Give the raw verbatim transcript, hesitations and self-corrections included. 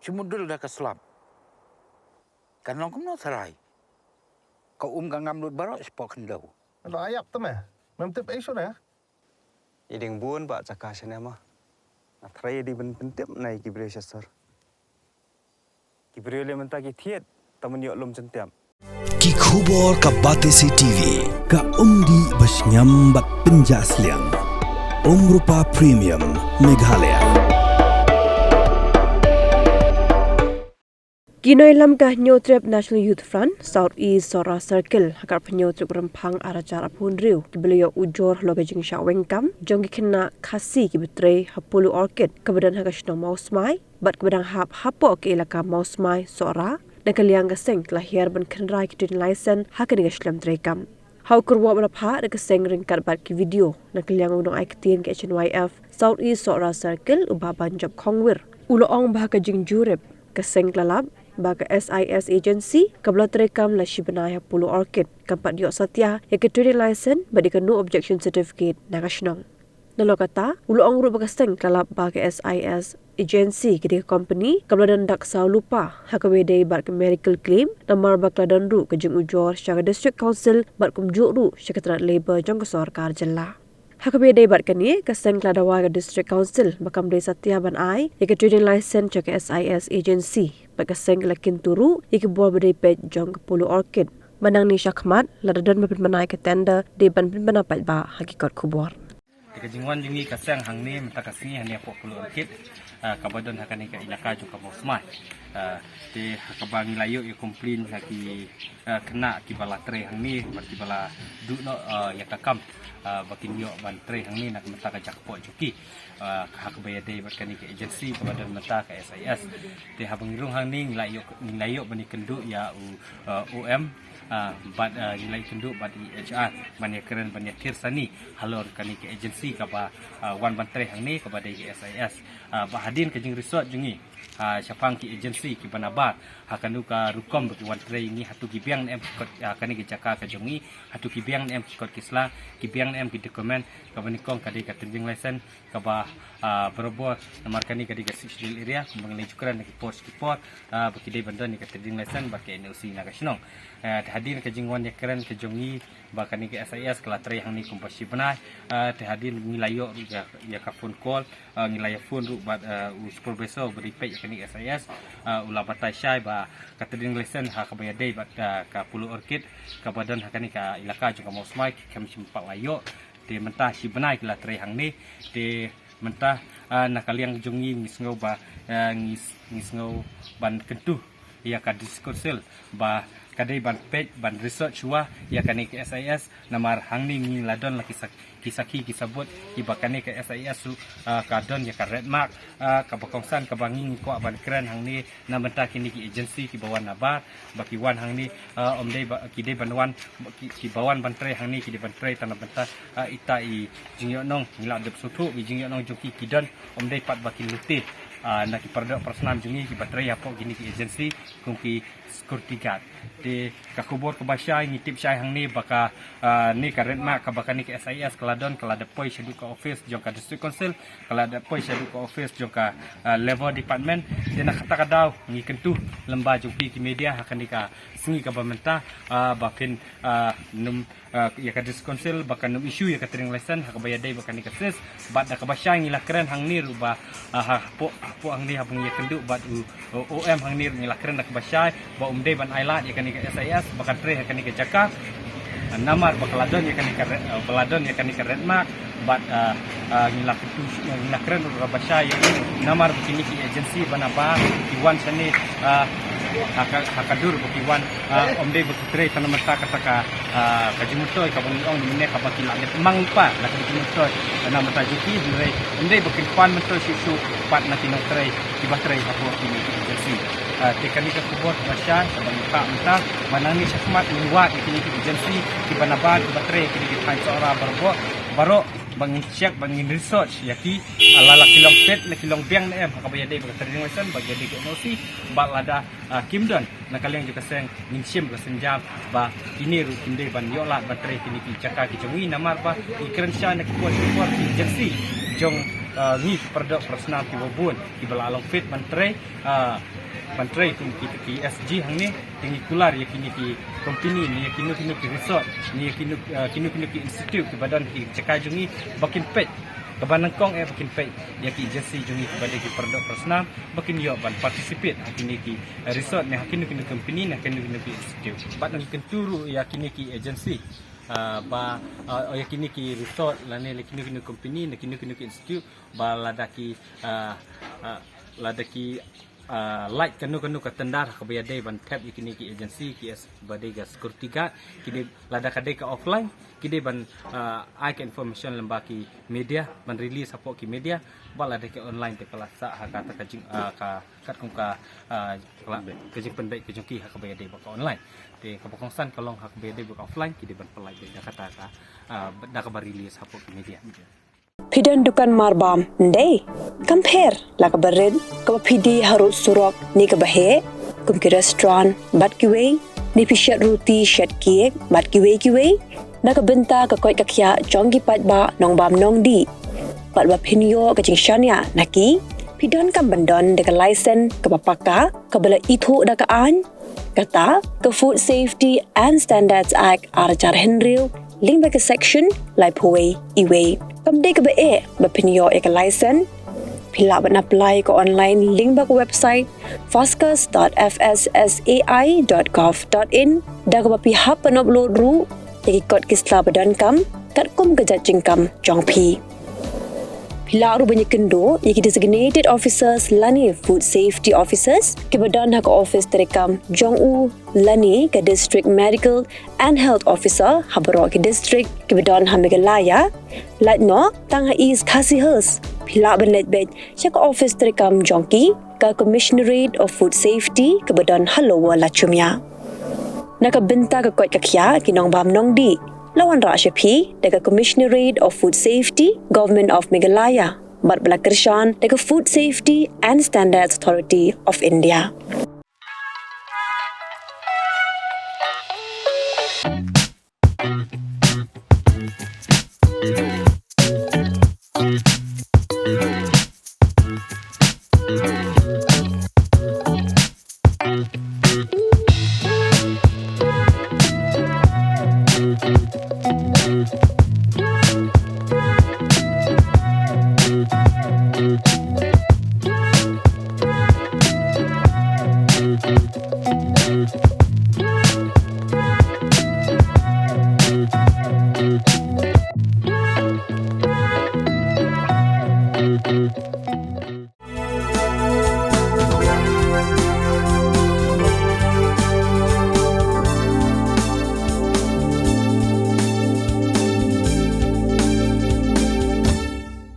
Te mudul da ka slap. Kan long kumno tharai. Ka um ka ngam lut baroh shapoh khyndew. Lo ayap te me. Mem tip ai shuh na. I ding bun ba jaka shane ma. Nga tharai i ding ban pyntip na i ki briew sha sor. Ki briew le mynta ki thied ta man ïoh lum jyntiap. Ki khubor ka Batesi T V, ka umdih ba shngiam bad pynjah sliang. Umrupa Premium, Meghalaya. Ki nongïalam ka Hynñiewtrep National Youth Front, South East Sohra Circle, ha ka arphew hynñiew tarik Rymphang arhajar arphew hynriew, ki ba la ïoh ujor halor ka jingshah weng kam jong ki khynnah Khasi ki ba trei ha Polo Orchid, ka ba don ha ka shnong Mawsmai, bad ka ba dang hap hapoh ka ilaka Mawsmai Sohra. Na ka liang ka seng ka la hiar ban kynroi ki trading license ha kane ka shlem trei kam. Ha u kyrwoh ba la phah da ka seng ryngkat bad ki video na ka liang u nongai ktien ka H N Y F South East Sohra Circle, u Bah Banjop Khongwir, u la ong ba ha ka jingjurip ka seng ka la lap ba ka S I S agency ka ba la trei kam la shi bnai ha Polo Orchid kam pat ïoh satia ïa ka trading license bad ïa ka no objection certificate na ka shnong. Nalor kata, u la ong ruh ba ka seng ka la lap ba ka S I S agency ka dei ka company ka ba la don dak saw lypa ha kaba ïadei bad ka medical claim, namar ba ka la don ruh ka jingujor sha ka District Council bad kumjuh ruh sha ka tnat Labour jong ka sorkar jylla. Ha kaba ïadei bad kane, ka seng ka la dawa ïa ka District Council ba kam dei satia ban ai ïa ka trading license jong ka S I S agency, bad ka seng ka la kyntu ruh ïa ki bor ba dei peit jong ka Polo Orchid ba nangne shakhmat lada don ba pynbna ïa ka tender, dei ban pynbna paidbah ha ki kot khubor. Te ka jingwan jong ngi ka seng hangne mynta ka sngi hangne hapoh Polo Orchid, ah, ka ba don ha kane ka ilaka jong ka Mawsmai. Ah, te ha kaba ngi la ïoh ïa complain na ki, ah, khynnah ki ba la trei hangne bad ki ba la duh noh, ah, ïa ka kam, ah, ba kin ïoh ban trei hangne na ka mynta ka jaka hapoh jong ki. Ah, ha kaba ïadei bad kane ka agency ka ba don mynta ka S I S. Te haba ngi rung hangne ngi la ïoh, ngi la ïoh ban ïakynduh ïa u, ah, O M, ah, bad, ah, ngi la ïakynduh bad i H R ban ïakren ban ïathir sani halor kane ka agency ka ba, ah, wan ban trei hangne ka ba dei ka S I S. Ah, ba hadien ka jingresearch jong ngi, ah, shaphang ki agency ki ba nabar ha kano ka rukom ba ki wan trei, ngi hato ki biang ne em ki kot, ah, kane ka jaka ka jong ngi, hato ki biang ne em ki kot ki sla, ki biang ne em ki document, ka ba nyngkong ka dei ka trading license ka ba, ah, barabor, namar kane ka dei ka Sixth Schedule area, kumba ngi la ju kren ha ki por sha ki por, ah, ba ki dei ban don ïa ka trading license bad ka N O C na ka shnong. Ah, te hadien ka jingwan ïakren ka jong ngi ba kane ka S I S ka la trei hangne kumba shi bnai, ah, te hadien ngi la ïoh ruh ïa, ïa ka phone call, ah, ngi la ïa phone ruh bad, ah, u supervisor ba dei peit ïa kane ka S I S, ah, u la batai shai ba ka trading license ha kaba ïadei bad, ah, ka Polo Orchid ka ba don ha kane ka ilaka jong ka Mawsmai ki khlem shym pat la ïoh. Te mynta shi bnai ki la trei hangne. Te mynta, ah, na ka liang jong ngi ngi sngew ba, ah, ngi, ngi sngew ban kyntu ïa ka District Council ba ka dei ban peit ban research shuwa ïa kane ka S I S, namar hangne ngi la don la ki sak-, ki sakhi ki sabut ki ba kane ka S I S ruh, ah, ka don ïa ka red mark, ah, ka ba kongsan ka ba ngi ngi kwah ban kren hangne na bynta kine ki agency ki ba wan nabar, ba ki wan hangne, ah, ym dei ba, ki dei ban wan, ki, ki ba wan ban trei hangne ki dei ban trei tang na bynta, ah, ita i jingïohnong, ngi la dep sngewthuh i jingïohnong jong ki ki don, ym dei pat ba kin lute, ah, na ki paradoh parasnam jong ngi ki ba trei hapoh kine ki agency kum ki security guard. Te ka khubor ka ba shai ngi tip shai hangne ba ka, ah, ne ka red mark ka ba kane ka S I S ka la don ka la dep poi shaduh ka office jong ka District Council, ka la dep poi shaduh ka office jong ka, ah, Labour Department. Te na kata ka daw ngi kyntu lyngba jong phi ki media ha kane ka sngi ka ba mynta, ah, ba phin, ah, nym, ah, ïa ka District Council ba kan nym issue ïa ka trading license ha kaba ïadei bad kane ka case. Bad da kaba shai ngi la kren hangne ruh ba, ah, ha, hapoh, hapoh hangne haba ngi ïakynduh bad u, u O M hangne ruh ngi la kren da kaba shai ba um dei ban ailad ïa kane ka S I S ba kan trei ha kane ka jaka. Namar ba ka la don ïa kane ka re-, ah, ba la don ïa kane ka red mark. Bad, ah, ah, ngi la kyntu, ngi la kren ruh kaba shai ïa u namar ba kine ki agency ba nabar ki wan shane, ah, ha ka, ha ka dur ba ki wan, ah, ym dei ba ki trei tang na bynta kata ka, ah, ka jingmyntoi kaba ngi ong mynne kaba ki la dep mang lypa na ka jingmyntoi na bynta jong ki, hynrei ym dei ba kin pan myntoi shuh shuh pat na ki nongtrei ki ba trei hapoh kine ki agency. Ah, te kane ka khubor kaba shai kaba ngi phah mynta ba nangne shakhmat ngin wad ïa kine ki agency ki ba nabar ki ba trei ha kine ki thaiñ Sohra baroh, baroh ba ngin check, ba ngin research ïa ki, ah, la la ki long fit ne ki long biang ne em ha kaba ïadei bad ka trading license, ba ïadei ka N O C, ba lada, ah, kim don na ka liang jong ka seng ngin shim ka sienjam ba kine ruh kim dei ban ïoh lad ban trei kine ki jaka ki jong ngi namar ba ngi kren shai na ki por ki por ki agency jong, ah, ngi ki paradoh parasnam ki ba bun ki ba la long fit ban trei, ah, Ban trei kum ki, ki S G hangne, te ngi kular ïa kine ki company ne ïa kino kino ki resort ne ïa kino, uh, kino kino ki institute kiba don ki jaka jong ngi ba kin peit, kaba nyngkong eh ba kin peit ïa ki agency jong ngi kiba dei ki para doh para snam ba kin ïoh ban participate ha kine ki, uh, resort ne ha kino kino company ne ha kino kino ki institute. Bad ngi kyntu ruh ïa kine ki agency, uh, ba, uh, ïa kine ki resort lane ïa kino kino company ne kino kino ki institute ba lada ki, uh, uh, lada ki, uh, lait kano kano ka tender ha kaba ïadei ban thep ïa kine ki agency ki S ba dei ka security guard, ki dei, lada ka dei ka offline, ki dei ban, uh, ai ka information lyngba ki media, ban release hapoh ki media. Bad lada ka online te ka la sah ha kata ka jing, uh, ka katkum ka, uh, ka la, ka jingpynbeit ka jong ki ha kaba ïadei bad ka online. Te kaba kongsan ka long ha kaba ïadei bad ka offline, ki dei ban pynlait beit da kata ka, uh, da kaba release hapoh ki media. Phi don dukan marbam, ym dei? Kam pher la kaba rit, kaba phi die harud surok ne kaba heh, kum ki restaurant bad kiwei, ne phi shet ruti shet cake bad kiwei kiwei, na ka bynta ka koit ka khiah jong ki paidbah nongbam nongdih. Bad ba phin ïoh ka jingshaniah na ki, phi donkam ban don da ka license kaba paka, kaba la ithuh da ka aiñ, kata ka Food Safety and Standards Act ar hajar hynriew, lyngba ka section laiphew wei E wei. Kam dei kaba eh ba phin ïoh ïa ka license. Phi lah ban apply ka online lyngba ka website fascus dot F S S A I dot gov dot in, da kaba phi hap ban upload ruh ïa ki kot ki sla ba donkam katkum ka jait jingkam jong phi. Phi lah ruh ban ïakynduh ïa ki designated officers lane food safety officers kiba don ha ka office treikam jong u lane ka district medical and health officer ha baroh ki district kiba don ha Meghalaya. Lait noh tang ha East Khasi Hills, phi lah ban leit beit sha ka office treikam jong ki, ka Commissionerate of Food Safety kaba don ha Lower Lachumia. Na ka bynta ka koit ka khiah ki nongbam nongdih, la wanrah sha phi da ka Commissionerate of Food Safety, Government of Meghalaya, bad ba la kyrshan da ka Food Safety and Standards Authority of India.